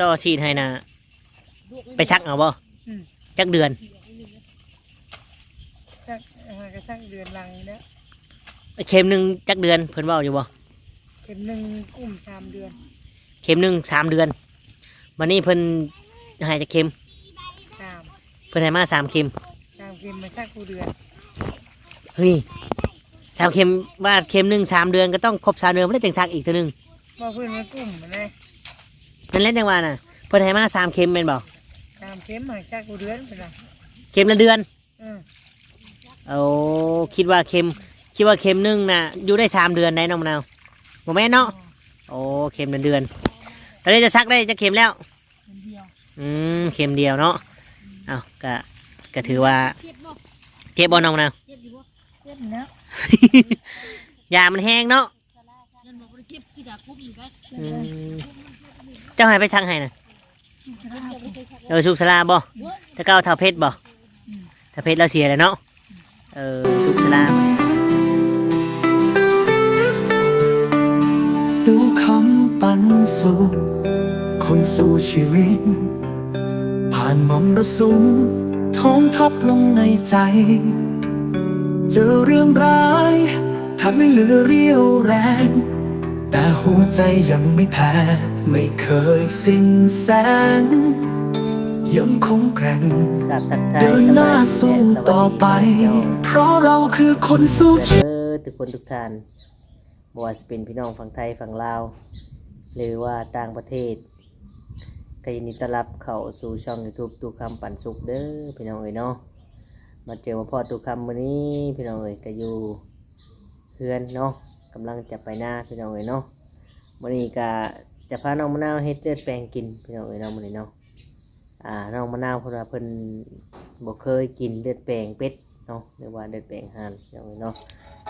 ຕໍ່ສີດໃຫ້ນະ ໄປສັກເອົາບໍ່? ອືມ ຈັກເດືອນ? ສັກ ເອີ ກໍສັກເດືອນຫຼັງນີ້ແຫຼະ. ເຂັມໜຶ່ງຈັກເດືອນ ເພິ່ນເວົ້າຢູ່ບໍ່? ເຂັມໜຶ່ງກຸ້ມສາມເດືອນ. ເຂັມໜຶ່ງສາມເດືອນ. ບັດນີ້ເພິ່ນໃຫ້ຈັກເຂັມ? ສາມ. ເພິ່ນໃຫ້ມາສາມເຂັມ. ສາມເຂັມມາສັກຄູ່ເດືອນ. ເຮີ້ຍ ສາມເຂັມ ວ່າເຂັມໜຶ່ງສາມເດືອນ ກໍຕ້ອງຄົບສາມເດືອນ ບໍ່ໄດ້ຈັ່ງສັກອີກເທື່ອໜຶ່ງ. ບໍ່ ເພິ່ນມາກຸ້ມຫັ້ນແຫຼະ. ນັ້ນແຫຼະ ຈັ່ງວ່ານະ ເພິ່ນໃຫ້ມາສາມເຂັມແມ່ນບໍ່? ສາມເຂັມ ໃຫ້ສັກຄູ່ເດືອນເພິ່ນວ່າ. ເຂັມລະເດືອນ? ເອີ. ໂອ້ ຄິດວ່າເຂັມ ຄິດວ່າເຂັມໜຶ່ງນະ ຢູ່ໄດ້ສາມເດືອນໄດ໋ນ້ອງມະນາວ. ບໍ່ແມ່ນເນາະ? ອໍ ໂອ້ ເຂັມລະເດືອນ. ຕອນນີ້ຈະສັກໄດ້ຈັກເຂັມແລ້ວ? ເຂັມດຽວ. ອືມ ເຂັມດຽວເນາະ. ເອົ້າ ກະ ກະຖືວ່າ ເຈັບບໍ່? ເຈັບບໍ່ນ້ອງມະນາວ? ເຈັບຢູ່ບໍ່? ເຈັບແລ້ວ. ຢາມັນແຮງເນາະ. ອືມ ເຈົ້າໃຫ້ໄປສັກໃຫ້ນະ? ເອີ ສຸກສາລາບໍ່? ແຕ່ເກົ່າທ້າວເພັດບໍ່? ອືມ ທ້າວເພັດລາວເສຍແລ້ວເນາະ. ເອີ ສຸກສາລາ. ຕູ້ຄຳປັນສຸກ ຄົນສູ້ຊີວິດ ຜ່ານມໍລະສຸມ ທອງທັບລົງໃນໃຈ ເຈີເລື່ອງຮ້າຍ ແທບໄມ່ເຫຼືອຣຽວແຮງ ແຕ່ຫົວໃຈຍັງໄມ່ແພ້ ໄມ່ເຄີຍສິ້ນແສງ ຍັງຄົງແກว่ງ ກາບທັກທາຍ ເດີນໜ້າ ສະບາຍດີ ສູ້ຕໍ່ໄປ ແລະ ສະຫວັດດີພີ່ນ້ອງ ເພາະເຮົາຄືຄົນສູ້ຊີວິດ. ເດີ ທຸກຄົນທຸກທ່ານ ບໍ່ວ່າຊິເປັນພີ່ນ້ອງຝັ່ງໄທຝັ່ງລາວ ຫຼືວ່າຕ່າງປະເທດ ກໍຍິນດີຕ້ອນຮັບເຂົ້າສູ່ຊ່ອງຢູທູບຕູ້ຄຳປັນສຸກເດີພີ່ນ້ອງເອີຍເນາະ. ມາເຈີມາພໍ້ຕູ້ຄຳມື້ນີ້ພີ່ນ້ອງເອີຍ ກໍຢູ່ເຮືອນເນາະ ກຳລັງຈະໄປນາພີ່ນ້ອງເອີຍເນາະ. ມື້ນີ້ກໍຈະພານ້ອງມະນາວເຮັດເລືອດແປງກິນພີ່ນ້ອງເອີຍເນາະ ມື້ນີ້ເນາະ. ອ່າ ນ້ອງມະນາວເພິ່ນວ່າເພິ່ນບໍ່ເຄີຍກິນເລືອດແປງເປັດເນາະ ຫຼືວ່າເລືອດແປງຫ່ານພີ່ນ້ອງເອີຍເນາະ.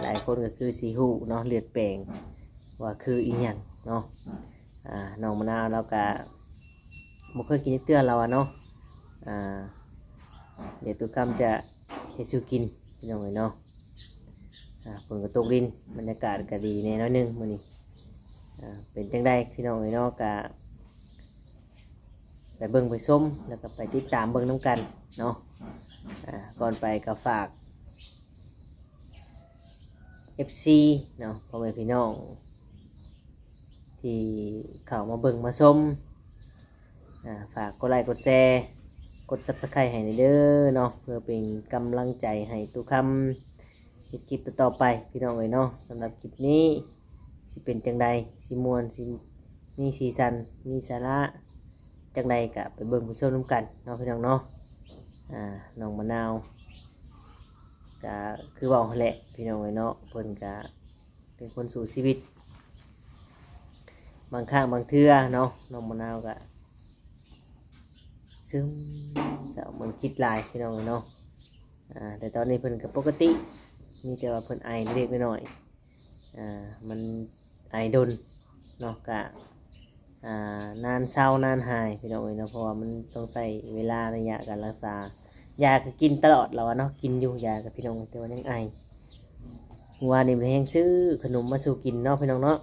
ຫຼາຍຄົນກໍຄືຊິຮູ້ເນາະ ເລືອດແປງວ່າຄືອີ່ຫຍັງເນາະ. ອ່າ ນ້ອງມະນາວລາວກະບໍ່ເຄີຍກິນຈັກເທື່ອລາວວ່າເນາະ. ອ່າ ດຽວຕູ້ຄຳຈະເຮັດສູ່ກິນພີ່ນ້ອງເອີຍເນາະ. ອ່າ ຝົນກໍຕົກລິນ ບັນຍາກາດກໍດີແດ່ໜ້ອຍໜຶ່ງມື້ນີ້. ອ່າ ເປັນຈັ່ງໃດພີ່ນ້ອງເອີຍເນາະ ກະໄປເບິ່ງໄປຊົມ ແລ້ວກໍໄປຕິດຕາມເບິ່ງນຳກັນເນາະ. ອ່າ ກ່ອນໄປກໍຝາກ ເອັຟຊີ ເນາະ ພໍ່ແມ່ພີ່ນ້ອງທີ່ເຂົ້າມາເບິ່ງມາຊົມ ອ່າ ຝາກກົດໄລກົດແຊ ກົດຊັບສະໄຄຣບ໌ໃຫ້ແດ່ເດີເນາະ ເພື່ອເປັນກຳລັງໃຈໃຫ້ຕູ້ຄຳເຮັດຄລິບຕໍ່ໆໄປພີ່ນ້ອງເອີຍເນາະ. ສຳລັບຄລິບນີ້ຊິເປັນຈັ່ງໃດ ຊິມ່ວນ ຊິມີສີສັນ ມີສາລະຈັ່ງໃດ ກະໄປເບິ່ງໄປຊົມນຳກັນເນາະພີ່ນ້ອງເນາະ. ອ່າ ນ້ອງມະນາວ ກະຄືເວົ້າຫັ້ນແຫຼະພີ່ນ້ອງເອີຍເນາະ ເພິ່ນກະເປັນຄົນສູ້ຊີວິດ. ບາງຄັ້ງບາງເທື່ອເນາະ ນ້ອງມະນາວກະຊຶມເສົ້າ ມັນຄິດຫຼາຍພີ່ນ້ອງເອີຍເນາະ. ອ່າ ແຕ່ຕອນນີ້ເພິ່ນກະປົກກະຕິ ມີແຕ່ວ່າເພິ່ນໄອເລັກໆນ້ອຍໆ. ອ່າ ມັນໄອດົນເນາະ ກະ ອ່າ ນານເຊົານານຫາຍພີ່ນ້ອງເອີຍເນາະ ເພາະວ່າມັນຕ້ອງໃຊ້ເວລາໄລຍະການລັກສາ. ຢາກໍກິນຕະຫຼອດລາວວ່າເນາະ ກິນຢູ່ຢາກັບພີ່ນ້ອງ ແຕ່ວ່າຍັງໄອ. ມື້ວານນີ້ແຮງຊື້ຂະໜົມມາສູ່ກິນເນາະພີ່ນ້ອງເນາະ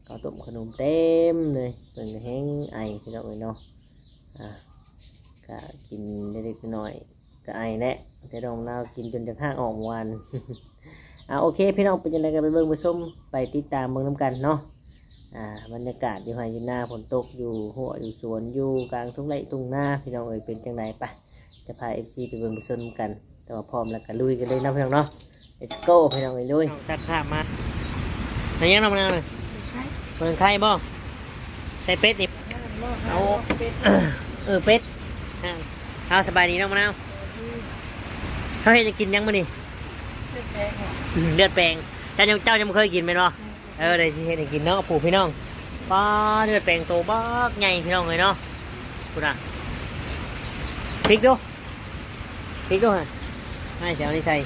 ເຂົ້າຕົ້ມຂະໜົມເຕັມເລີຍ ເພິ່ນກໍແຮງໄອພີ່ນ້ອງເອີຍເນາະ. ອ່າ ກະກິນເລັກໆນ້ອຍໆ ກະໄອແຫຼະ ແຕ່ນ້ອງມະນາວກິນຈົນຈະຫາກອອກເມື່ອວານ. ອ່າ ໂອເຄພີ່ນ້ອງ ເປັນຈັ່ງໃດກໍໄປເບິ່ງໄປຊົມ ໄປຕິດຕາມເບິ່ງນຳກັນເນາະ. ອ່າ ບັນຍາກາດຢູ່ໄຮ່ຢູ່ນາ ຝົນຕົກ ຢູ່ຮົ້ວຢູ່ສວນ ຢູ່ກາງທົ່ງໄຮ່ທົ່ງນາ ພີ່ນ້ອງເອີຍ ເປັນຈັ່ງໃດ ໄປ ຈະພາເອັຟຊີໄປເບິ່ງໄປຊົມນຳກັນ. ແຕ່ວ່າພ້ອມແລ້ວກໍລຸຍກັນເລີຍເນາະພີ່ນ້ອງເນາະ. Let's go ພີ່ນ້ອງເອີຍ ລຸຍ. ຕັດພາບມາ ແມ່ນຫຍັງນ້ອງມະນາວ? ເບິ່ງໄຂ່ບໍ່? ໃສ່ເປັດນີ້. ເອົາ ເອີ ເປັດ. ເອົາ ສະບາຍດີນ້ອງມະນາວ. ເຮົາເຮັດຫຍັງກິນຫຍັງມື້ນີ້? ເລືອດແປງ. ເລືອດແປງ ເຈົ້າຍັງ ເຈົ້າຍັງບໍ່ເຄີຍກິນແມ່ນບໍ່? ເອີ ໄດ້ຊິເຮັດໃຫ້ກິນເນາະ ຜູ້ພີ່ນ້ອງ. ປາ ເລືອດແປງໂຕບັກໃຫຍ່ພີ່ນ້ອງເອີຍເນາະ. ພຸ້ນນະ ພິກດູ ພິກດູຫັ້ນ. ອ້າຍຊິເອົານີ້ໃສ່.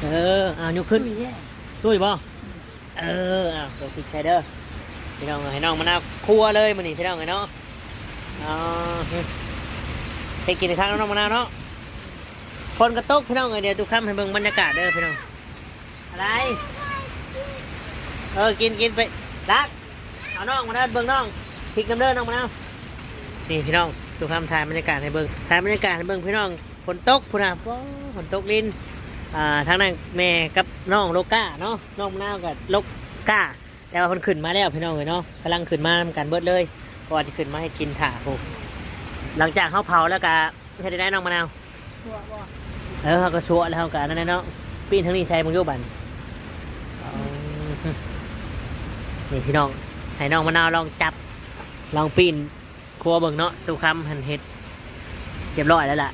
ເອີ ເອົາຍົກຂຶ້ນ. ຕຸ້ຍບໍ່? ເອີ ເອົາໂຕພິກໃສ່ເດີພີ່ນ້ອງເອີຍ. ໃຫ້ນ້ອງມະນາວຄົວເລີຍມື້ນີ້ພີ່ນ້ອງເອີຍເນາະ. ອໍ ເຮັດກິນຄັກເນາະນ້ອງມະນາວເນາະ. ຝົນກໍຕົກພີ່ນ້ອງເອີຍ. ດຽວຕູ້ຄຳໃຫ້ເບິ່ງບັນຍາກາດເດີພີ່ນ້ອງ. ອະໄລ? ເອີ ກິນ ກິນໄປ. ລັກ ເອົານ້ອງມາເດີ ເບິ່ງນ້ອງ. ພິກນຳເດີນ້ອງມະນາວ. ນີ້ພີ່ນ້ອງ ຕຸຄຳຖ່າຍບັນຍາກາດໃຫ້ເບິ່ງ ຖ່າຍບັນຍາກາດໃຫ້ເບິ່ງພີ່ນ້ອງ. ຝົນຕົກພຸ້ນນະ ໂອ້ ຝົນຕົກລິນ. ອ່າ ທາງນັ້ນແມ່ກັບນ້ອງໂລກາເນາະ ນ້ອງມະນາວກໍໂລກາ ແຕ່ວ່າເພິ່ນຂຶ້ນມາແລ້ວພີ່ນ້ອງເອີຍເນາະ ກຳລັງຂຶ້ນມານຳກັນເບິດເລີຍ ເພາະວ່າຈະຂຶ້ນມາເຮັດກິນຖ້າພຸ້ນ. ຫຼັງຈາກເຮົາເຜົາແລ້ວກໍເຮັດໄດ້ນ້ອງມະນາວ? ເອີ ເຮົາກໍຊວກແລ້ວ ເຮົາກໍອັນນັ້ນແຫຼະເນາະ. ປີ້ນທາງນີ້ໃສ່ເບິ່ງຢູ່ບັດນີ້. ນີ້ພີ່ນ້ອງ ໃຫ້ນ້ອງມະນາວລອງຈັບ ລອງປີ້ນຄົວເບິ່ງເນາະ. ຕຸຄຳຫັ້ນເຮັດຮຽບຮ້ອຍແລ້ວລະ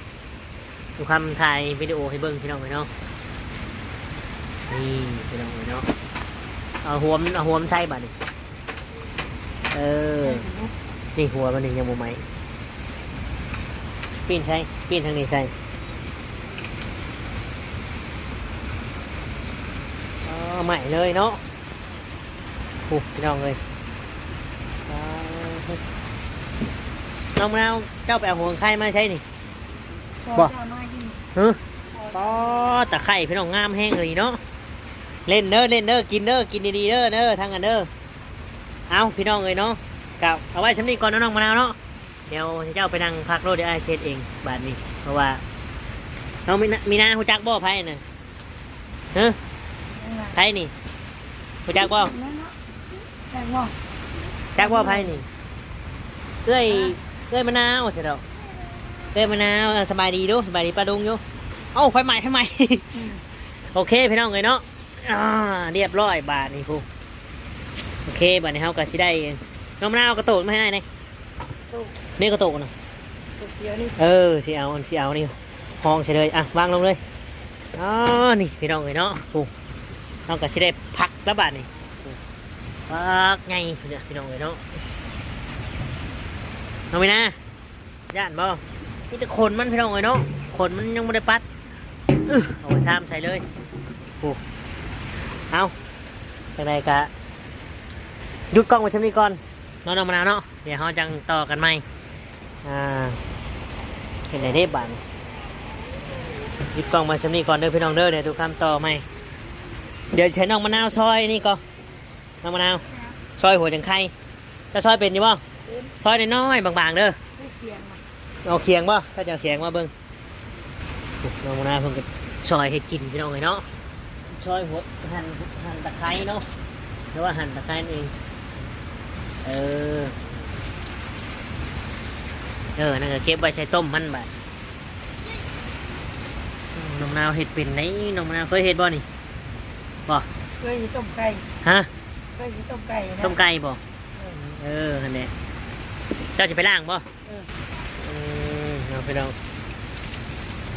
ຕຸຄຳຖ່າຍວິດີໂອໃຫ້ເບິ່ງພີ່ນ້ອງເອີຍເນາະ. ນີ້ພີ່ນ້ອງເອີຍເນາະ ເອົາຫວມ ເອົາຫວມໃສ່ບັດນີ້. ເອີ ນີ້ຫົວມັນນີ້ຍັງບໍ່ໄໝ້. ປີ້ນໃສ່ ປີ້ນທາງນີ້ໃສ່. ອໍ ໄໝ້ເລີຍເນາະ. ໂອ້ ພີ່ນ້ອງເອີຍ ນ້ອງມະນາວ ເຈົ້າໄປເອົາຫົວໄຂ່ມາໃສນີ້? ບໍ່ ຮຶ ອໍ ຕະໄຄພີ່ນ້ອງ ງາມແຮງອີ່ຫຼີເນາະ. ເຫຼັ້ນເດີ ເຫຼັ້ນເດີ ກິນເດີ ກິນດີໆເດີ ເດີ ທາງນັ້ນເດີ. ເອົາ ພີ່ນ້ອງເອີຍເນາະ ກໍເອົາໄວ້ຊ່ຳນີ້ກ່ອນເນາະ ນ້ອງມະນາວເນາະ. ດຽວເຈົ້າໄປນັ່ງພັກໂລດ ດຽວອ້າຍເຮັດເອງບາດນີ້ ເພາະວ່າ ເຮົາມີນາ ມີນາຮູ້ຈັກບໍ່ ໃຜນະ? ຮຶ ໃຜນີ້ ຮູ້ຈັກບໍ່? ຈັກບໍ່? ຈັກບໍ່ໃຜນີ້? ເອື້ອຍ ເອື້ອຍມະນາວ ຊັ້ນດອກ ເອື້ອຍມະນາວ. ສະບາຍດີດູ ສະບາຍດີປ້າລຸງຢູ່. ເອົ້າ ໄຟໄໝ້ ໄຟໄໝ້. ໂອເຄ ພີ່ນ້ອງເອີຍເນາະ ອ່າ ຮຽບຮ້ອຍບາດນີ້ພຸ້ນ. ໂອເຄ ບາດນີ້ເຮົາກໍຊິໄດ້ ນ້ອງມະນາວ ເອົາກະໂຕດມາໃຫ້ອ້າຍແດ່. ໂຕ ນີ້ກະໂຕດນະ ໂຕຂຽວນີ້ ເອີ ຊິເອົາ ຊິເອົານີ້ ຮອງໃສ່ເລີຍ ອ່ະ ວາງລົງເລີຍ. ອໍ ນີ້ພີ່ນ້ອງເອີຍເນາະ ໂອ້ ເຮົາກໍຊິໄດ້ຜັກແລ້ວບາດນີ້. ໂອ້ ຜັກໃຫຍ່ເດີພີ່ນ້ອງເອີຍເນາະ. ນ້ອງມີນາ ຢ້ານບໍ່? ມີແຕ່ຂົນມັນພີ່ນ້ອງເອີຍເນາະ ຂົນມັນຍັງບໍ່ໄດ້ປັດ. ອຶ ເອົາຊາມໃສ່ເລີຍ. ໂອ້ ເອົາ ຈັ່ງໃດກະຢຸດກ້ອງໄວ້ຊ່ຳນີ້ກ່ອນເນາະ ນ້ອງມະນາວເນາະ. ດຽວເຮົາຈັ່ງຕໍ່ກັນໃໝ່. ອ່າ ເຮັດໄດ້ເດ້ບາດນີ້ ຢຸດກ້ອງໄວ້ຊ່ຳນີ້ກ່ອນເດີພີ່ນ້ອງເດີ. ດຽວຕຸຄຳຕໍ່ໃໝ່ ດຽວຊິໃຫ້ນ້ອງມະນາວຊອຍນີ້ກ່ອນ. ນ້ອງມະນາວ ຊອຍຫົວຈັ່ງໄຂ່ ເຈົ້າຊອຍເປັນຢູ່ບໍ່? ເປັນ ຊອຍນ້ອຍໆ ບາງໆເດີ. ເອົາຂຽງບໍ່? ເຂົາເຈົ້າຂຽງມາເບິ່ງ. ນ້ອງນາເພິ່ນກໍຊອຍເຮັດກິນພີ່ນ້ອງເອີຍເນາະ ຊອຍຫົວ ຫັ່ນ ຫັ່ນຕະໄຄເນາະ ຫຼືວ່າຫັ່ນຕະໄຄນັ້ນເອງ. ເອີ ເອີ ນັ້ນກໍເກັບໄວ້ໃສ່ຕົ້ມມັນບາດ. ນ້ອງນາວເຮັດເປັນໄດ໋ ນ້ອງນາວເຄີຍເຮັດບໍ່ນີ້? ບໍ່ ເຄີຍຊິຕົ້ມໄກ່. ຮະ? ເຄີຍຊິຕົ້ມໄກ່ນະ. ຕົ້ມໄກ່ບໍ່? ເອີ ເອີ ຫັ້ນແຫຼະ ເຈົ້າຊິໄປລ້າງບໍ່? ເອີ ເອີ ເອົາພີ່ນ້ອງ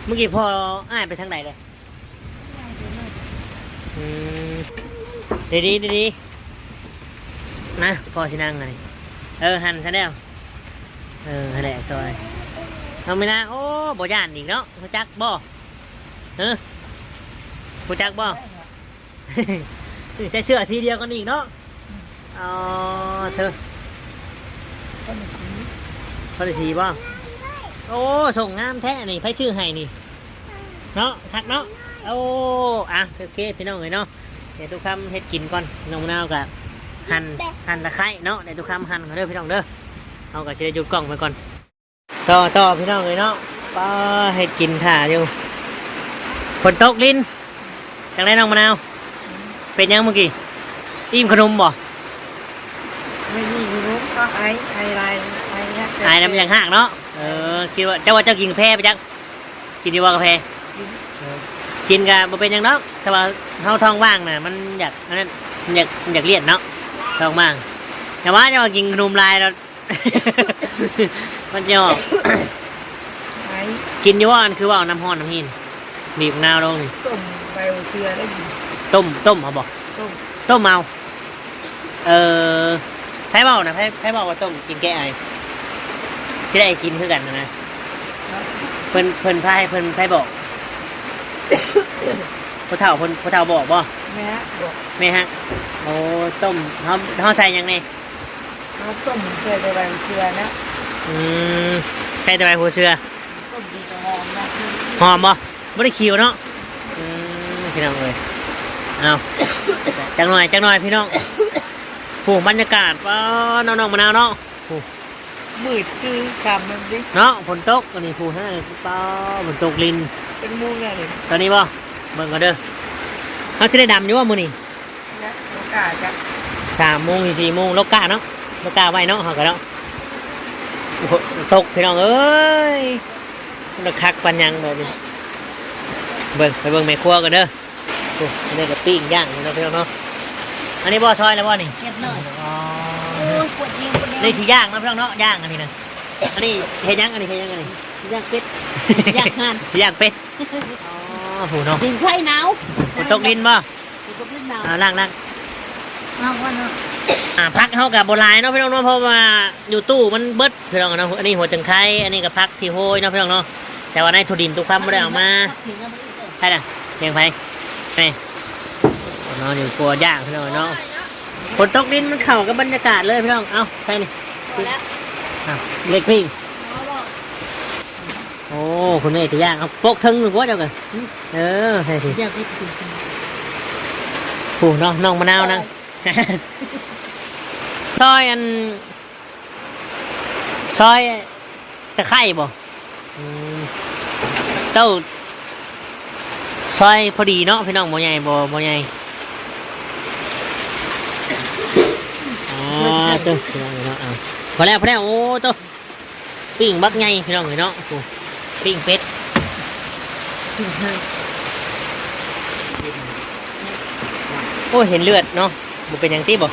ເມື່ອກີ້ພໍ່ອ້າຍໄປທາງໃດເລີຍ? ອືມ ດີໆ ດີໆ ນະ ພໍ່ຊິນັ່ງອັນນີ້ ເອີ ຫັ່ນຊະແລ້ວ ເອີ ຫັ້ນແຫຼະ ຊອຍ ນ້ອງມີນາ ໂອ້ ບໍ່ຢ້ານອີກເນາະ ຮູ້ຈັກບໍ່? ຮະ ຮູ້ຈັກບໍ່? ໃສ່ເສື້ອສີດຽວກັນອີກເນາະ. ອໍ ເທີ ຄົນລະສີ ຄົນລະສີບໍ່? ໂອ້ ສົ່ງງາມແທ້ນີ້ ໃຜຊື້ໃຫ້ນີ້? ເນາະ ຄັກເນາະ. ໂອ້ ອ່ະ ໂອເຄ ພີ່ນ້ອງເອີຍເນາະ ດຽວຕຸຄຳເຮັດກິນກ່ອນ. ນ້ອງນາວກະຫັ່ນ ຫັ່ນຕະໄຄເນາະ ດຽວຕຸຄຳຫັ່ນກ່ອນເດີພີ່ນ້ອງເດີ. ເຮົາກະຊິໄດ້ຢຸດກ້ອງໄວ້ກ່ອນ. ຕໍ່ ຕໍ່ ພີ່ນ້ອງເອີຍເນາະ ປ້າ ເຮັດກິນຖ້າຢູ່ ຝົນຕົກລິນ. ຈັ່ງໃດນ້ອງມະນາວ ເປັນຫຍັງມື້ກີ້? ອີ່ມຂະໜົມບໍ່? ໄມ່ມີຂະໜົມ ກໍໄອ ໄອຫຼາຍ ໄອນະ ໄອນຳຢາກຮາກເນາະ. ເອີ ຄິດວ່າ ເຈົ້າວ່າເຈົ້າກິນກາແຟໄປຈັກ ກິນຢູ່ບໍ່ກາແຟ? ກິນ ເອີ ກິນກະບໍ່ເປັນຫຍັງດອກ ແຕ່ວ່າເຮົາທ້ອງວ່າງນະ ມັນຢາກ ອັນນັ້ນ ມັນຢາກ ມັນຢາກລ້ຽນເນາະ ທ້ອງວ່າງ. ແຕ່ວ່າເຈົ້າວ່າກິນຂະໜົມຫຼາຍແລ້ວ ມັນຈະອອກ ໄອ ກິນຢູ່ບໍ່? ອັນຄືວ່າເອົານ້ຳຮ້ອນນ້ຳຮ້ອນ ບີບນາວລົງນີ້ ຕົ້ມໃບຫົວເສືອໄດ້ກິນ. ຕົ້ມ ຕົ້ມເອົາບໍ່? ຕົ້ມ ຕົ້ມເອົາ. ເອີ ໃຜເວົ້ານະ ໃຜ ໃຜເວົ້າວ່າຕົ້ມກິນແກ້ໄອ? ຊິໄດ້ກິນຄືກັນນະ ເພິ່ນ ເພິ່ນພາໃຫ້ ເພິ່ນໃຜບອກ? ຜູ້ເຖົ້າເພິ່ນ ຜູ້ເຖົ້າບອກບໍ່? ແມ່ບອກ ແມ່ຮະ. ໂອ້ ຕົ້ມ ເຮົາ ເຮົາໃສ່ຫຍັງແດ່? ເຮົາຕົ້ມໃສ່ແຕ່ໃບຫົວເສືອນະ. ອືມ ໃສ່ແຕ່ໃບຫົວເສືອ. ຕົ້ມດີກໍຫອມນະ. ຫອມບໍ່? ບໍ່ໄດ້ຂິວເນາະ. ອືມ ພີ່ນ້ອງເອີຍ ເອົາ ຈັກໜ່ອຍ ຈັກໜ່ອຍພີ່ນ້ອງ. ໂອ້ ບັນຍາກາດ ປ້າ ນ້ອງໆ ມະນາວເນາະ. ມືດຄືຄ່ຳນັ້ນຕິ ເນາະ. ຝົນຕົກ ອັນນີ້ຜູ້ຫ້າງ ປ້າ ຝົນຕົກລິນ. ເປັນໂມງແລ້ວນີ້ ຕອນນີ້ບໍ່? ເບິ່ງກ່ອນເດີ ເຮົາຊິໄດ້ດຳຢູ່ບໍ່ມື້ນີ້? ໂລກາ ສາມໂມງ ສີ່ໂມງ ໂລກາເນາະ ໂລກາໄວ້ເນາະ ເຮົາກໍເນາະ. ໂອ້ໂຫ ຕົກ ພີ່ນ້ອງເອີຍ ມັນຄັກປານຫຍັງແບບນີ້. ເບິ່ງ ໄປເບິ່ງແມ່ຄົວກ່ອນເດີ. ໂອ້ ອັນນີ້ກໍປີ້ງຍ່າງເນາະ ພີ່ນ້ອງເນາະ. ອັນນີ້ບໍ່ ຊອຍແລ້ວບໍ່ນີ້? ຮຽບຮ້ອຍ. ອໍ ໂອ້ຍ ປວດແຮງ ປວດແຮງ. ນີ້ຊິຍ່າງເນາະ ພີ່ນ້ອງເນາະ ຍ່າງອັນນີ້ນະ. ອັນນີ້ເຮັດຫຍັງ? ອັນນີ້ເຮັດຫຍັງ? ອັນນີ້ຊິຍ່າງເປັດ ຍ່າງຫ່ານ ຍ່າງເປັດ. ອໍ ຜູ້ເນາະ ຜິງໄຟໜາວ. ຝົນຕົກລິນບໍ່? ຝົນຕົກລິນໜາວ. ອ່າ ລ້າງໆ ເອົາກ່ອນເນາະ. ອ່າ ຜັກເຮົາກໍບໍ່ຫຼາຍເນາະ ພີ່ນ້ອງເນາະ ເພາະວ່າຢູ່ຕູ້ມັນເບິດ ພີ່ນ້ອງເນາະ. ອັນນີ້ຫົວຈັ່ງໄຄ ອັນນີ້ກໍຜັກທີ່ໂຮຍເນາະ ພີ່ນ້ອງເນາະ. ແຕ່ວ່າໃນຖົ່ວດິນຕຸຄຳບໍ່ໄດ້ເອົາມາ. ໃຜນະ? ລ້ຽງໃຜ? ນີ້ ນອນຢູ່ຄົວຍ່າງ ພີ່ນ້ອງເນາະ. ຝົນຕົກລິນມັນເຂົ້າກັບບັນຍາກາດເລີຍ ພີ່ນ້ອງ. ເອົາ ໃສ່ນີ້ ພໍແລ້ວ. ອ່ະ ເລັກພິງ. ໂອ້ ຄຸນແມ່ຈະຍ່າງ ເອົາໂປະເທິງໜຶ່ງບໍ່ເຈົ້າກໍ. ເອີ ໃສ່ຊິ. ຜູ້ເນາະ ນ້ອງມະນາວນະ ຊອຍອັນ ຊອຍຕະໄຄບໍ່? ອືມ ເຈົ້າຊອຍພໍດີເນາະ ພີ່ນ້ອງ ບໍ່ໃຫຍ່ ບໍ່ ບໍ່ໃຫຍ່. ອ່າ ເຕີ ພີ່ນ້ອງເນາະ ເອົາ ພໍແລ້ວ ພໍແລ້ວ. ໂອ້ ໂຕ ປີ້ງບັກໃຫຍ່ ພີ່ນ້ອງເອີຍເນາະ. ໂອ້ ປີ້ງເປັດ ໂອ້ຍ ເຫັນເລືອດເນາະ. ບໍ່ເປັນຫຍັງຕິບໍ່?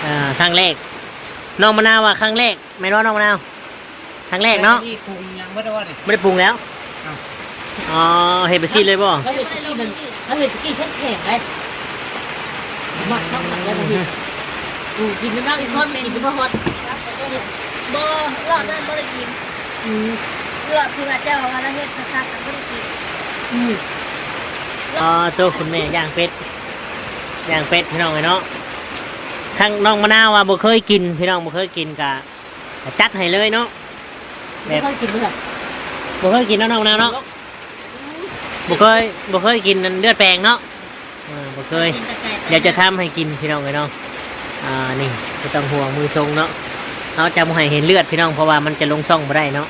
ອ່າ ຄັ້ງແລກ ນ້ອງມະນາວວ່າຄັ້ງແລກ ແມ່ນບໍ່ນ້ອງມະນາວ? ຄັ້ງແລກເນາະ. ນີ້ປຸງຫຍັງບໍ່ໄດ້ບໍ່ນີ້? ບໍ່ໄດ້ປຸງແລ້ວ. ອ້າວ ອໍ ເຮັດແບບຊີ້ເລີຍບໍ່? ເຮົາເຮັດຕະກີ້ນັ້ນ ເຮົາເຮັດຕະກີ້ແຂງໆໄດ໋. ມັກ ມັກ ມັກແລ້ວບໍ່ເຮັດ. ອືມ ກິນນ້ຳອີກຄົນ ກິນບໍ່ຮອດ. ບໍ່ ລອບນັ້ນບໍ່ໄດ້ກິນ. ອືມ ລອບທີ່ວ່າເຈົ້າວ່າລາວເຮັດຄັກໆ ກໍບໍ່ໄດ້ກິນ. ອືມ ອໍ ໂຕ ຄຸນແມ່ຍ່າງເປັດ ຍ່າງເປັດ ພີ່ນ້ອງເອີຍເນາະ. ທາງນ້ອງມະນາວວ່າບໍ່ເຄີຍກິນ ພີ່ນ້ອງ ບໍ່ເຄີຍກິນ ກະ ກະຈັດໃຫ້ເລີຍເນາະ. ແບບ ບໍ່ເຄີຍກິນເລີຍ ບໍ່ເຄີຍກິນເນາະ ນ້ອງນາວເນາະ. ບໍ່ເຄີຍ ບໍ່ເຄີຍກິນອັນເລືອດແປງເນາະ. ເອີ ບໍ່ເຄີຍ ດຽວຈະທຳໃຫ້ກິນ ພີ່ນ້ອງເອີຍເນາະ. ອ່າ ນີ້ບໍ່ຕ້ອງຫ່ວງ ມືຊົງເນາະ ເຮົາຈະບໍ່ໃຫ້ເຫັນເລືອດ ພີ່ນ້ອງ ເພາະວ່າມັນຈະລົງຊ່ອງບໍ່ໄດ້ເນາະ.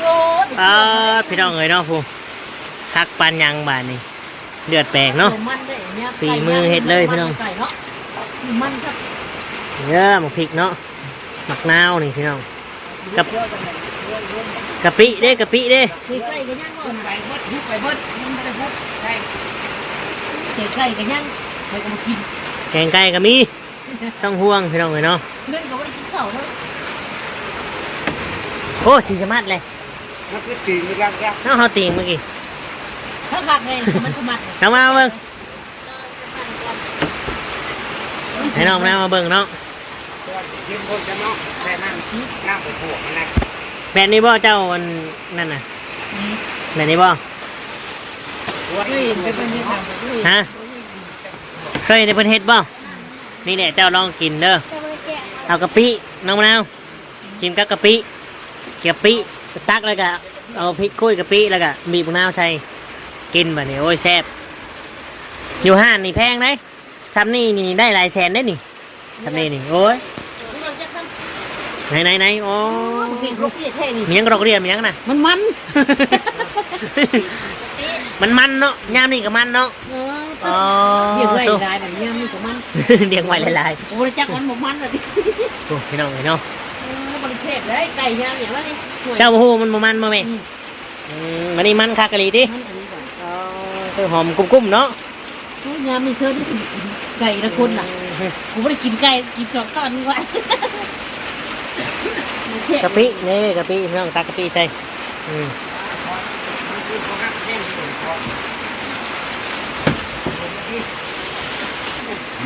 ໂອ້ຍ ອ່າ ພີ່ນ້ອງເອີຍເນາະ ຜູ້ ຄັກປານຫຍັງບາດນີ້. ເລືອດແປງເນາະ ຝີມືເຮັດເລີຍ ພີ່ນ້ອງ. ມັນຄັກ ເອີ ໝາກພິກເນາະ ໝາກນາວນີ້ ພີ່ນ້ອງ. ກະ ກະປິເດ້ ກະປິເດ້. ໄກ່ກໍຍັງບໍ່ນະ ໄປເບິດ ໄປເບິດ ຍັງບໍ່ໄດ້ເບິດໄກ່. ແກງໄກ່ກໍຍັງ ໄປກໍບໍ່ກິນ. ແກງໄກ່ກໍມີ ຕ້ອງຫ່ວງ ພີ່ນ້ອງເອີຍເນາະ. ເງິນກໍບໍ່ໄດ້ກິນເຂົ້າເນາະ. ໂອ້ ສີສະໝັດເລີຍ. ມັນຄືຕີນມັນຍັງ ເນາະ ເຮົາຕີນເມື່ອກີ້ ຄັກໆເລີຍ ມັນສະໝັດ. ເອົາມາເບິ່ງ ໃຫ້ນ້ອງມາເບິ່ງເນາະ. ແບບນີ້ບໍ່ເຈົ້າ ອັນນັ້ນນະ? ອືມ ແບບນີ້ບໍ່? ຮະ? ເຄີຍເຫັນແຕ່ເພິ່ນເຮັດບໍ່? ນີ້ແຫຼະ ເຈົ້າລອງກິນເດີ. ເອົາກະປິ ນ້ອງມະນາວ ກິນກັບກະປິ ກະປິ ຕັກແລ້ວກະເອົາພິກໂຂຍກະປິ ແລ້ວກະບີບບັກນາວໃສ່ ກິນບາດນີ້ ໂອ້ຍ ແຊບ. ຢູ່ຮ້ານນີ້ແພງເດ້. ຊ່ຳນີ້ນີ້ໄດ້ຫຼາຍແສນເດ້ນີ້ ຊ່ຳນີ້ນີ້ ໂອ້ຍ. ໄໜໆໆ ໂອ້ ມັນເປັນໂລກເລຍແທ້ນີ້. ມີຫຍັງກະດອກເລຍ ມີຫຍັງນະ? ມັນມັນ ມັນມັນເນາະ ຍາມນີ້ກໍມັນເນາະ. ອໍ ລ້ຽງໄວ້ຫຼາຍໆ ແບບຍາມນີ້ກໍມັນ ລ້ຽງໄວ້ຫຼາຍໆ ບໍ່ໄດ້ຈັກມັນບໍ່ມັນລະຕິ. ໂອ້ ພີ່ນ້ອງເອີຍເນາະ ເອີ ບໍ່ໄດ້ເສບເລີຍ ໄກ່ຍາມນີ້ວ່ານີ້. ເຈົ້າບໍ່ຮູ້ມັນບໍ່ມັນບໍ່ແມ່? ອືມ ອືມ ອັນນີ້ມັນຄັກອີ່ຫຼີຕິ? ມັນອີ່ຫຼີຫວາ? ອໍ ຄືຫອມກຸ້ມໆເນາະ. ໂອ້ຍ ຍາມນີ້ເທີໄດ້ກິນໄກ່ລະຄົນນະ. ອືມ ກູບໍ່ໄດ້ກິນໄກ່ ກິນສອງຕອນນີ້ວ່າ. ກະປິ ນີ້ກະປິ ພີ່ນ້ອງ ຕັກກະປິໃສ່. ອືມ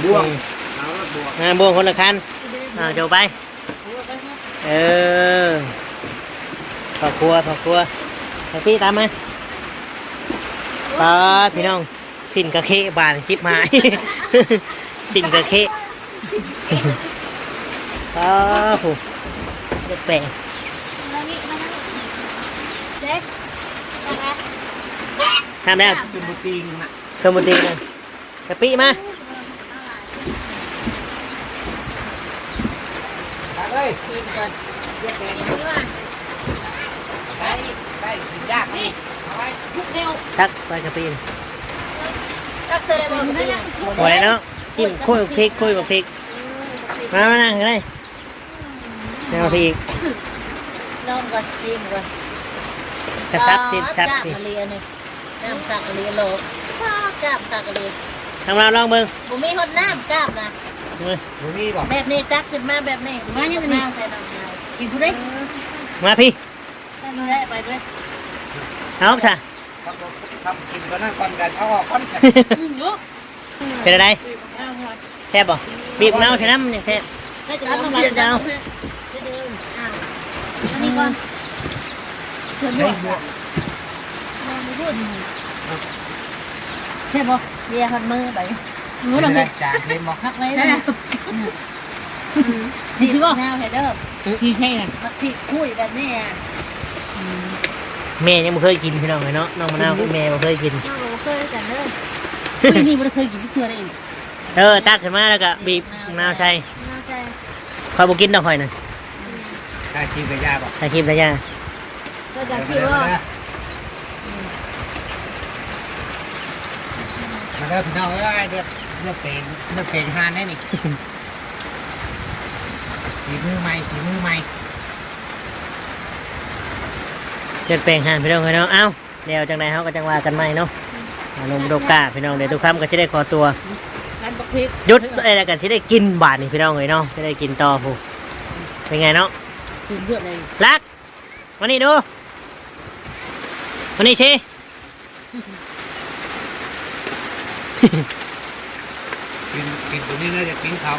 ບ່ວງ ອືມ ເອົາລົດບ່ວງ ອ່າ ບ່ວງຄົນລະຄັນ. ອ່າ ໂຈໄປ. ເອີ ພໍ່ຄົວ ພໍ່ຄົວ ໄປປີ້ຕາມມາ. ປາດ ພີ່ນ້ອງ ຊິ້ນກະເຄບາດນີ້ ຊິບຫາຍ ຊິ້ນກະເຄ. ປາດ ຜູ້ ແປງ ຫ້າມແລ້ວ ເຄື່ອງບໍ່ຕີງນະ ເຄື່ອງບໍ່ຕີງນະ. ກະປິມາ ຕັກເລີຍ ຊີມກ່ອນ. ຕັກໄປກະປິ ບໍ່ໄດ້ເນາະ ຈິ້ມ ໂຄ້ຍບັກພິກ ໂຄ້ຍບັກພິກ ມາ ມານັ່ງເລີຍ ແນວທີ່ອີກ ລອງກ່ອນ ຊີມກ່ອນ ກະສັບ ຊິສັບ ຈ້າມອີ່ຫຼີອັນນີ້ ນ້ຳຄັກອີ່ຫຼີໂລ ຈ້າມຄັກອີ່ຫຼີ ທາງລາວລອງເບິ່ງ ບໍ່ມີຮອດນ້ຳຈ້າມນະ ເອີ ບໍ່ມີບໍ່ ແບບນີ້ຕັກຂຶ້ນມາແບບນີ້ ມາຍັງອັນນີ້ ນ້ຳໃສ່ນ້ຳລາຍ ກິນຜູ້ໃດ ມາພີ້ ໄປເລີຍ ໄປເລີຍ ເອົາຊະ ທຳ ທຳກິນຕົວນັ້ນກ່ອນ ກັນເອົາອອກກ່ອນ ອືມ ເປັນຈັ່ງໃດ ແຊບບໍ່? ບີບເນົາໃສ່ນ້ຳຍັງແຊບ ເອົາ ອັນນີ້ກ່ອນ ແຊບບໍ່? ເລຍຮອດມືໄປ ໂອ້ ຈານເຫັນບໍ່? ຄັກເລີຍນະ ນີ້ຊິບໍ່? ແນວໃຫ້ເດີ ທີ່ໃຊ່ນະ ມັກພິກຄຸຍແບບນີ້ອະ ອືມ ແມ່ຍັງບໍ່ເຄີຍກິນ ພີ່ນ້ອງເອີຍເນາະ ນ້ອງມະນາວ ແມ່ບໍ່ເຄີຍກິນ ນ້ອງກໍບໍ່ເຄີຍກັນເດີ ຄຸຍນີ້ບໍ່ໄດ້ເຄີຍກິນຈັກເທື່ອເດ້ ເອີ ຕັກຂຶ້ນມາແລ້ວກໍບີບມະນາວໃສ່ ມະນາວໃສ່ ຂ້ອຍບໍ່ກິນດອກຂ້ອຍນະ ຖ່າຍຄລິບໄລຍະບໍ່? ຖ່າຍຄລິບໄລຍະ ເຈົ້າຈະຊິບໍ່? ມາເດີພີ່ນ້ອງເອີຍ ເລືອກ ເລືອກແປງ ເລືອກແປງຮ້ານໄດ້ນີ້ ຝີມືໃໝ່ ຝີມືໃໝ່ ເລືອກແປງຮ້ານ ພີ່ນ້ອງເອີຍເນາະ ເອົ້າ ແລ້ວຈັ່ງໃດເຮົາກໍຈັ່ງວ່າກັນໃໝ່ເນາະ ອາ ນ້ອງໂດກາ ພີ່ນ້ອງ ດຽວຕຸຄຳກໍຊິໄດ້ຂໍຕົວ ຢຸດ ແລ້ວກໍຊິໄດ້ກິນບາດນີ້ ພີ່ນ້ອງເອີຍເນາະ ຊິໄດ້ກິນຕໍ່ພຸ້ນ ເປັນໄງເນາະ ກິນເບິດເລີຍ ລັກ ມານີ້ດູ ມານີ້ຊິ ກິນ ກິນຕົວນີ້ນະ ຢາກກິນເຂົ້າ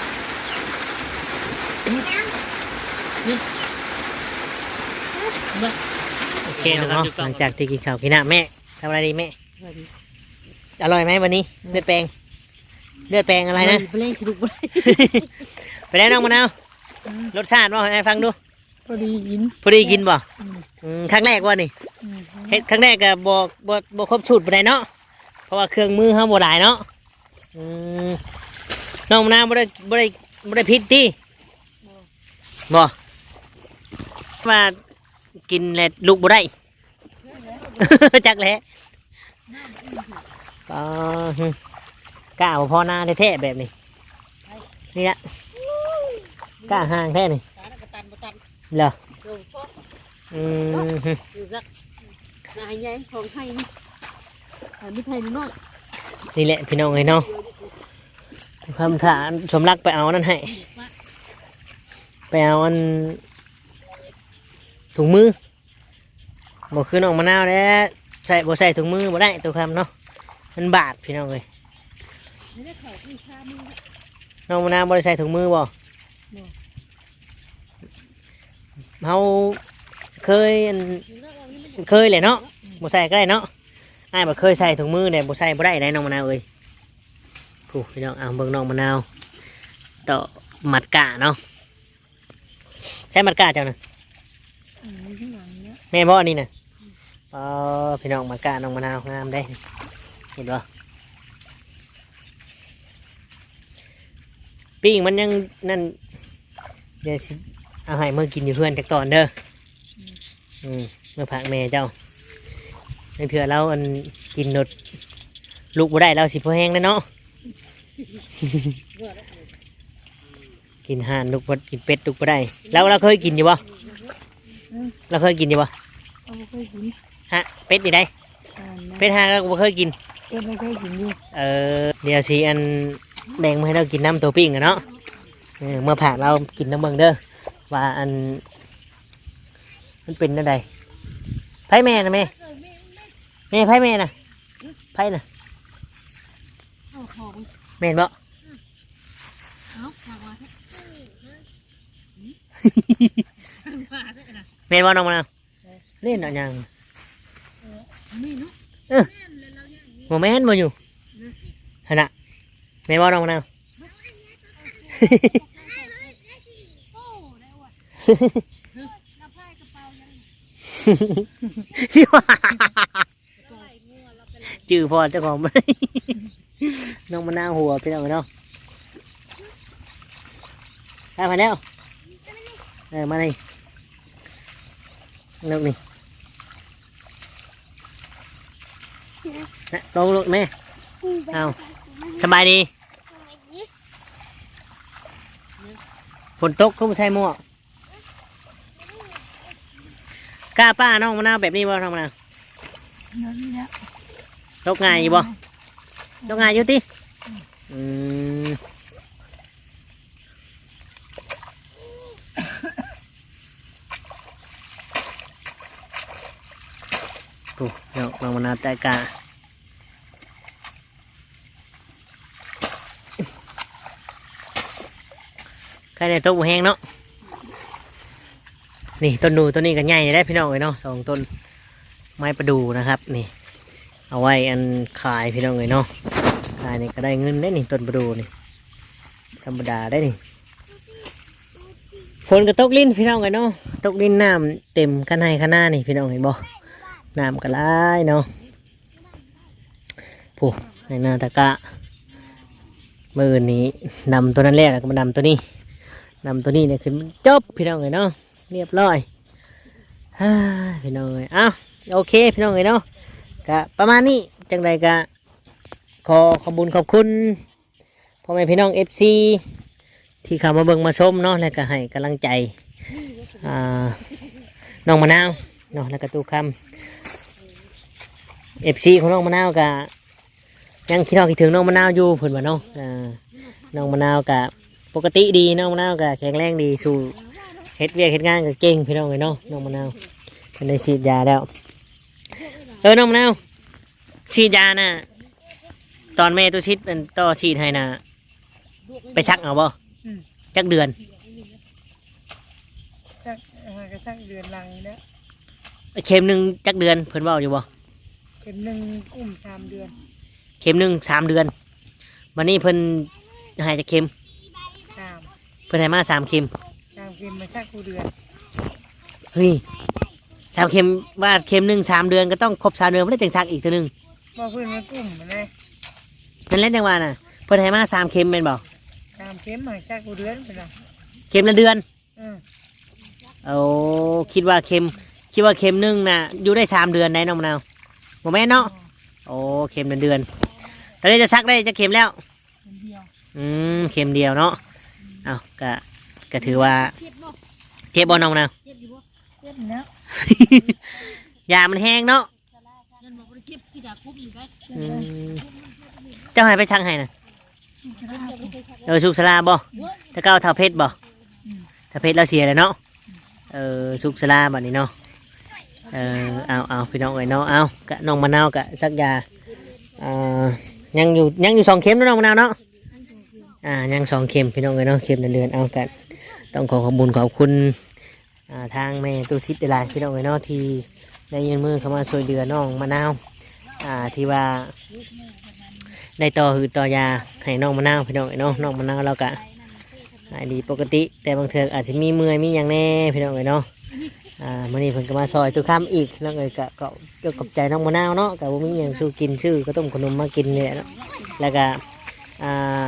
ໂອເຄເນາະ ຫຼັງຈາກທີ່ກິນເຂົ້າກິນນ້ຳ ແມ່ ສະບາຍດີແມ່ ສະບາຍດີ ອະລ່ອຍໄໝວັນນີ້? ເລືອດແປງ ເລືອດແປງອະໄລນະ? ໄປເລີຍ ຊິລຸກບໍ່ໄດ້ ເປັນໃດນ້ອງມະນາວ? ອືມ ລົດຊາດເວົ້າໃຫ້ອ້າຍຟັງດູ. ພໍດີກິນ ພໍດີກິນບໍ່? ອືມ ອືມ ຄັ້ງແລກບໍ່ນີ້? ອືມ ເຮັດຄັ້ງແລກກໍບໍ່ ບໍ່ ບໍ່ຄົບສູດປານໃດເນາະ ເພາະວ່າເຄື່ອງມືເຮົາບໍ່ຫຼາຍເນາະ. ອືມ ນ້ອງນາບໍ່ໄດ້ ບໍ່ໄດ້ ບໍ່ໄດ້ຜິດຕິ? ບໍ່ ບໍ່ ວ່າກິນແລ້ວລຸກບໍ່ໄດ້. ຈັກແຫຼະ ອໍ ກ້າບໍ່ພໍນາແທ້ໆແບບນີ້ ນີ້ລະ ກ້າຫ່າງແທ້ນີ້ ເຫຼືອ ອືມ ນີ້ແຫຼະພີ່ນ້ອງເອີຍເນາະ ຄຳຖາມສົມລັກໄປເອົານັ້ນໃຫ້ ໄປເອົາອັນຖົງມື. ບໍ່ຄືນ້ອງມະນາວແຫຼະ ໃສ່ ບໍ່ໃສ່ຖົງມືບໍ່ໄດ້ ໂຕຄຳເນາະ ມັນບາດພີ່ນ້ອງເອີຍ. ນ້ອງມະນາວບໍ່ໄດ້ໃສ່ຖົງມືບໍ່? ບໍ່ ເຮົາເຄີຍ ອັນ ເຄີຍແຫຼະເນາະ ບໍ່ໃສ່ກໍໄດ້ເນາະ. ອ້າຍບໍ່ເຄີຍໃສ່ຖົງມືແດ່ ບໍ່ໃສ່ບໍ່ໄດ້ໄດ໋ນ້ອງມະນາວເອີຍ. ຜູ້ພີ່ນ້ອງ ເອົາເບິ່ງນ້ອງມະນາວຕໍ່ມັດກ້າເນາະ. ໃຊ້ມັດກ້າເຈົ້ານະ? ອືມ ຢູ່ຂ້າງຫຼັງນີ້ແຫຼະ ແມ່ນບໍ່ອັນນີ້ນະ? ອໍ ພີ່ນ້ອງ ມັດກ້ານ້ອງມະນາວງາມເດ້ ເຫັນບໍ່? ປີ້ງມັນຍັງນັ້ນ ດຽວຊິເອົາໃຫ້ເມືອກິນຢູ່ເຮືອນຈັກຕອນເດີ. ອືມ ເມືອຝາກແມ່ເຈົ້າ ລາງເທື່ອລາວ ອັນ ກິນໂລດ ລຸກບໍ່ໄດ້ ລາວຊິພໍແຮງແລ້ວເນາະ. ກິນຫ່ານລຸກບໍ່ ກິນເປັດລຸກບໍ່ໄດ້. ລາວ ລາວເຄີຍກິນຢູ່ບໍ່? ອືມ ລາວເຄີຍກິນຢູ່ບໍ່? ເຮົາບໍ່ເຄີຍກິນ. ຮະ ເປັດນີ້ໃດ໋? ອ່າ ເປັດຫາກລາວກໍບໍ່ເຄີຍກິນ. ເປັດລາວເຄີຍກິນຢູ່. ເອີ ດຽວຊິ ອັນ ແບ່ງມາໃຫ້ລາວກິນນຳໂຕປີ້ງຫັ້ນເນາະ. ເອີ ເມືອຝາກລາວກິນນຳເບິ່ງເດີ ວ່າ ອັນ ມັນເປັນແນວໃດ. ໃຜແມ່ນະແມ່? ແມ່ ໃຜແມ່ນະ? ໃຜນະ? ເອົາຂອງ ແມ່ນບໍ່? ເອົາ ທາງວ່າ ແມ່ນບໍ່ນ້ອງມະນາວ? ເອີ ເລ່ນເອົາຫຍັງ? ເອີ ນີ້ເນາະ ເອີ ບໍ່ແມ່ນບໍ່ຢູ່ ເອີ ຫັ້ນນະ ແມ່ນບໍ່ນ້ອງມະນາວ? ຈື່ພໍເຈົ້າຂອງ ນ້ອງມະນາວຫົວ ພີ່ນ້ອງເອີຍເນາະ. ໄປ ມາແລ້ວ ເອີ ມານີ້ ລູກນີ້ ນະ ລົງລູກແມ່. ອ້າວ ສະບາຍດີ. ຝົນຕົກຄືບໍ່ໃສ່ໝວກ. ກ້າປ້ານ້ອງມະນາວແບບນີ້ບໍ່ ນ້ອງມະນາວ? ແບບນີ້ແຫຼະ. ຕົກງ່າຍຢູ່ບໍ່? ຕົກງ່າຍຢູ່ຕິ? ອືມ. ໂອ້ ນ້ອງ ນ້ອງມະນາວແຕະກ້າ ໄຄແນ່ຕົກບໍ່ແຮງເນາະ. ນີ້ຕົ້ນດູໂຕນີ້ກໍໃຫຍ່ໄດ໋ພີ່ນ້ອງເອີຍເນາະ ສອງຕົ້ນ ໄມ້ປະດູ່ນະຄັບ ນີ້ ເອົາໄວ້ອັນຂາຍພີ່ນ້ອງເອີຍເນາະ ຂາຍນີ້ກໍໄດ້ເງິນໄດ໋ນີ້ ຕົ້ນປະດູ່ນີ້ ທຳມະດາໄດ໋ນີ້. ຝົນກໍຕົກລິນພີ່ນ້ອງເອີຍເນາະ ຕົກລິນ ນ້ຳເຕັມຄັນໄຮ່ຄັນນານີ້ພີ່ນ້ອງເຫັນບໍ່ ນ້ຳກໍຫຼາຍເນາະ. ຜູ້ໃນນາຕະກະ ມື້ນີ້ດຳຕົວນັ້ນແລ້ວ ແລ້ວກໍມາດຳຕົວນີ້ ດຳຕົວນີ້ນີ້ຂຶ້ນຈົບພີ່ນ້ອງເອີຍເນາະ ລຽບຮ້ອຍ. ຮາ ພີ່ນ້ອງເອີຍ ເອົ້າ ໂອເຄພີ່ນ້ອງເອີຍເນາະ ກະປະມານນີ້. ຈັ່ງໃດກະ ຂໍຂອບບຸນຂອບຄຸນ ພໍ່ແມ່ພີ່ນ້ອງເອັຟຊີ ທີ່ເຂົ້າມາເບິ່ງມາຊົມເນາະ ແລະກໍໃຫ້ກຳລັງໃຈ ອ່າ ນ້ອງມະນາວເນາະ ແລະກໍຕູ້ຄຳ. ເອັຟຊີຂອງນ້ອງມະນາວກໍຍັງຄິດຮອດຄິດເຖິງນ້ອງມະນາວຢູ່ ເພິ່ນວ່າເນາະ. ອ່າ ນ້ອງມະນາວກໍປົກກະຕິດີ ນ້ອງມະນາວກໍແຂງແຮງດີ ສູ້ເຮັດວຽກເຮັດງານກໍເກັ່ງ ພີ່ນ້ອງເອີຍເນາະ. ນ້ອງມະນາວເພິ່ນໄດ້ສີດຢາແລ້ວ. ເອີ ນ້ອງມະນາວ ສີດຢານະ ຕອນແມ່ຕຸສິດອັນຕໍ່ສີດໃຫ້ນະ ໄປສັກເອົາບໍ່? ອືມ ຈັກເດືອນ? ສັກ ເອີ ກໍສັກເດືອນຫຼັງນີ້ແຫຼະ. ເຂັມໜຶ່ງຈັກເດືອນ ເພິ່ນເວົ້າຢູ່ບໍ່? ເຂັມໜຶ່ງກຸ້ມສາມເດືອນ. ເຂັມໜຶ່ງສາມເດືອນ. ບັດນີ້ເພິ່ນໃຫ້ຈັກເຂັມ? ສາມ. ເພິ່ນໃຫ້ມາສາມເຂັມ. ສາມເຂັມ ມາສັກຄູ່ເດືອນ. ເຮີ້ຍ ສາມເຂັມ ວ່າເຂັມໜຶ່ງສາມເດືອນ ກໍຕ້ອງຄົບສາມເດືອນ ບໍ່ໄດ້ຈັ່ງສັກອີກເທື່ອໜຶ່ງ. ບໍ່ ເພິ່ນມາກຸ້ມຫັ້ນແຫຼະ. ນັ້ນແຫຼະຈັ່ງວ່ານະ ເພິ່ນໃຫ້ມາສາມເຂັມແມ່ນບໍ່? ສາມເຂັມ ໃຫ້ສັກຄູ່ເດືອນເພິ່ນວ່າ. ເຂັມລະເດືອນ? ເອີ. ໂອ້ ຄິດວ່າເຂັມ ຄິດວ່າເຂັມໜຶ່ງນະ ຢູ່ໄດ້ສາມເດືອນໄດ໋ນ້ອງມະນາວ. ບໍ່ແມ່ນເນາະ? ອໍ ໂອ້ ເຂັມລະເດືອນ. ຕອນນີ້ຈະສັກໄດ້ຈັກເຂັມແລ້ວ? ເຂັມດຽວ. ອືມ ເຂັມດຽວເນາະ. ເອົ້າ ກະ ກະຖືວ່າ ເຈັບບໍ່? ເຈັບບໍ່ນ້ອງນາວ? ເຈັບຢູ່ບໍ່? ເຈັບແລ້ວ. ຢາມັນແຮງເນາະ. ອືມ ເຈົ້າໃຫ້ໄປສັກໃຫ້ນະ? ເອີ ສຸກສາລາບໍ່? ແຕ່ເກົ່າທ້າວເພັດບໍ່? ອືມ ທ້າວເພັດລາວເສຍແລ້ວເນາະ. ເອີ ສຸກສາລາບັດນີ້ເນາະ. ເອີ ເອົາ ເອົາ ພີ່ນ້ອງເອີຍເນາະ. ເອົາ ກະນ້ອງມະນາວກະສັກຢາ ອ່າ ຍັງຢູ່ ຍັງຢູ່ສອງເຂັມເນາະ ນ້ອງມະນາວເນາະ. ອ່າ ຍັງສອງເຂັມ ພີ່ນ້ອງເອີຍເນາະ ເຂັມລະເດືອນ. ເອົາ ກະຕ້ອງຂໍຂອບບຸນຂອບຄຸນ ອ່າ ທາງແມ່ຕູ້ສິດຫຼາຍໆ ພີ່ນ້ອງເອີຍເນາະ ທີ່ໄດ້ຍື່ນມືເຂົ້າມາຊ່ວຍເຫຼືອນ້ອງມະນາວ ອ່າ ທີ່ວ່າໄດ້ຕໍ່ຫືດຕໍ່ຢາໃຫ້ນ້ອງມະນາວ ພີ່ນ້ອງເອີຍເນາະ. ນ້ອງມະນາວລາວກະຫາຍດີປົກກະຕິ ແຕ່ບາງເທື່ອອາດຊິມີເມື່ອຍມີຫຍັງແດ່ ພີ່ນ້ອງເອີຍເນາະ. ອ່າ ມື້ນີ້ເພິ່ນກໍມາຊ່ອຍຕູ້ຄຳອີກ ນ້ອງເອີຍ. ກະ ກໍ ກໍຂອບໃຈນ້ອງມະນາວເນາະ ກະບໍ່ມີຫຍັງສູ່ກິນ ຊື້ເຂົ້າຕົ້ມເຂົ້າໜົມມາກິນນີ້ແຫຼະເນາະ. ແລ້ວກະ ອ່າ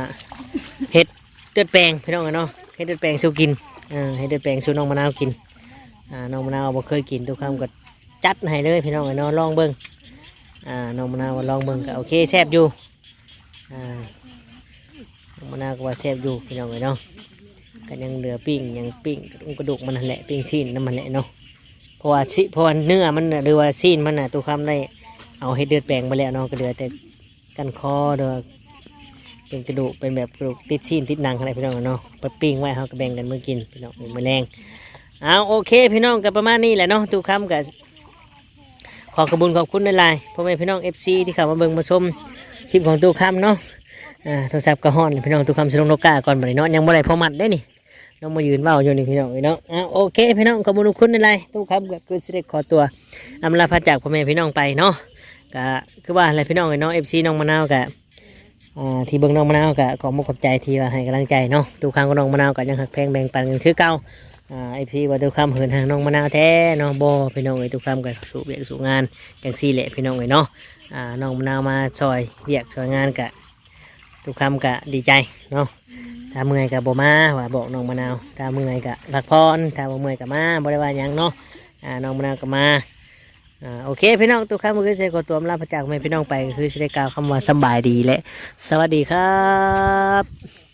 ເຮັດເລືອດແປງ ພີ່ນ້ອງເອີຍເນາະ ເຮັດເລືອດແປງສູ່ກິນ. ເອີ ເຮັດເລືອດແປງສູ່ນ້ອງມະນາວກິນ. ອ່າ ນ້ອງມະນາວບໍ່ເຄີຍກິນ ຕູ້ຄຳກໍຈັດໃຫ້ເລີຍ ພີ່ນ້ອງເອີຍເນາະ ລອງເບິ່ງ. ອ່າ ນ້ອງມະນາວວ່າລອງເບິ່ງກໍໂອເຄ ແຊບຢູ່. ອ່າ ນ້ອງມະນາວກໍວ່າແຊບຢູ່ ພີ່ນ້ອງເອີຍເນາະ. ກໍຍັງເຫຼືອປີ້ງຫຍັງ ປີ້ງກະດູກ ກະດູກມັນຫັ້ນແຫຼະ ປີ້ງຊີ້ນນຳມັນແຫຼະເນາະ. ເພາະວ່າຊິ ເພາະວ່າເນື້ອມັນນະ ຫຼືວ່າຊີ້ນມັນນະ ຕູ້ຄຳໄດ້ເອົາເຮັດເລືອດແປງໄປແລ້ວເນາະ ກໍເຫຼືອແຕ່ ກັນຄໍ ຫຼືວ່າເປັນກະດູກ ເປັນແບບກະດູກຕິດຊີ້ນຕິດໜັງຫັ້ນແຫຼະ ພີ່ນ້ອງເນາະ. ໄປປີ້ງໄວ້ ເຮົາກໍແບ່ງກັນມື້ກິນ ພີ່ນ້ອງ ມື້ແລງ. ເອົາ ໂອເຄ ພີ່ນ້ອງ ກໍປະມານນີ້ແຫຼະເນາະ. ຕູ້ຄຳກໍຂໍຂອບບຸນຂອບຄຸນຫຼາຍໆ ພໍ່ແມ່ພີ່ນ້ອງເອັຟຊີ ທີ່ເຂົ້າມາເບິ່ງມາຊົມຄລິບຂອງຕູ້ຄຳເນາະ. ອ່າ ໂທລະສັບກໍຮ້ອນ ພີ່ນ້ອງ. ຕູ້ຄຳຊິລົງໂລກາກ່ອນບັດນີ້ເນາະ ຍັງບໍ່ໄດ້ພໍມັດເດ້ນີ້. ລອງມາຢືນເວົ້າຢູ່ນີ້ ພີ່ນ້ອງເອີຍເນາະ. ອ່າ ໂອເຄ ພີ່ນ້ອງ ຂອບຄຸນຂອບຄຸນຫຼາຍໆ. ຕູ້ຄຳກໍຄືຊິໄດ້ຂໍຕົວອຳລາພາຈາກພໍ່ແມ່ພີ່ນ້ອງໄປເນາະ. ກໍຄືວ່າແຫຼະ ພີ່ນ້ອງເອີຍເນາະ ເອັຟຊີນ້ອງມະນາວກໍ ອ່າ ທີ່ເບິ່ງນ້ອງມະນາວກໍຂອບອົກຂອບໃຈທີ່ວ່າໃຫ້ກຳລັງໃຈເນາະ. ຕູ້ຄຳກັບນ້ອງມະນາວກໍຍັງຮັກແພງແບ່ງປັນກັນຄືເກົ່າ. ອ່າ ເອັຟຊີວ່າຕູ້ຄຳເຫີນຫ່າງນ້ອງມະນາວແທ້ເນາະ. ບໍ່ ພີ່ນ້ອງເອີຍ ຕູ້ຄຳກໍສູ້ວຽກສູ້ງານຈັ່ງຊີ້ແຫຼະ ພີ່ນ້ອງເອີຍເນາະ. ອ່າ ນ້ອງມະນາວມາຊ່ອຍວຽກຊ່ອຍງານກໍ ຕູ້ຄຳກະດີໃຈເນາະ. ຖ້າເມື່ອຍກະບໍ່ມາ ວ່າບອກນ້ອງມະນາວ ຖ້າເມື່ອຍກະພັກຜ່ອນ ຖ້າບໍ່ເມື່ອຍກະມາ ບໍ່ໄດ້ວ່າຫຍັງເນາະ. ອ່າ ນ້ອງມະນາວກໍມາ. ອ່າ ໂອເຄ ພີ່ນ້ອງ ຕຸຄຳກໍຄືຊິໄດ້ຂໍຕົວລາພາຈາກແມ່ພີ່ນ້ອງໄປ ກໍຄືຊິໄດ້ກ່າວຄຳວ່າສຳບາຍດີ ແລະ ສະຫວັດດີຄັບ.